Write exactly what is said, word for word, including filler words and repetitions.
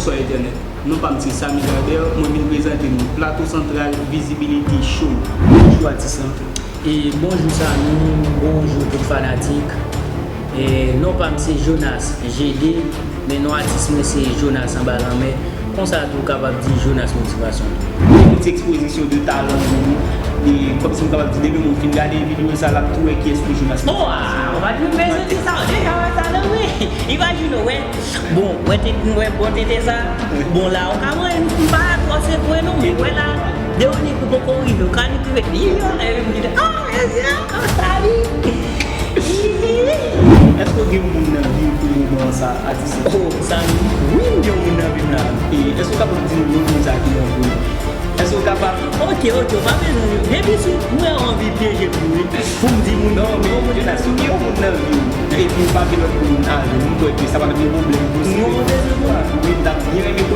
Bonswa entènèt. Non pa m se Samy Lambert, mwen vin prezante nou Plato Santral Visibility Show. Bonjou atis lan. E bonjou Samy, bonjou tout fanatik. E non pa m se Jonas G D, men non atis mwen se Jonas Anba Lanmè. Konsa tou w kapab di Jonas Motivasyon tou. Yon ti ekspozisyon de talan nou, e kòmsi m kapab di depi moun fin gade videyo sa l ap tou wè kiyès ki Jonas Motivasyon. Oh, ah, ou pa t vin prezante sa, ou deja wè sa nan mwen. Imajine w, wè. Bon, wè tenten, wè bon tenten sa. Bon, la, ou ka wè, m pa twò sekwe non, men wè la, Dewonik ou poko rive, ou ka rive. Yo, epi m di, ah, mesye, ah, Samy. Èske w gen yon moun nan vi w pou moman sa, atis lan? Oh, Samy, wi, m gen yon moun nan vi m la. E èske w kapab di nou non moun sa ki nan vi w? Èske w kapab? Ok, ok, ou pa bezwen. Depi si mwen anvi pyeje pou wi. Pou m di moun non, men Jonas, si w gen yon moun nan vi w, epi w pa gen lòt moun avè l, m kwè ke sa p ap yon pwoblèm pou si. Non, bezwen moun. Wi, m t ap byen renmen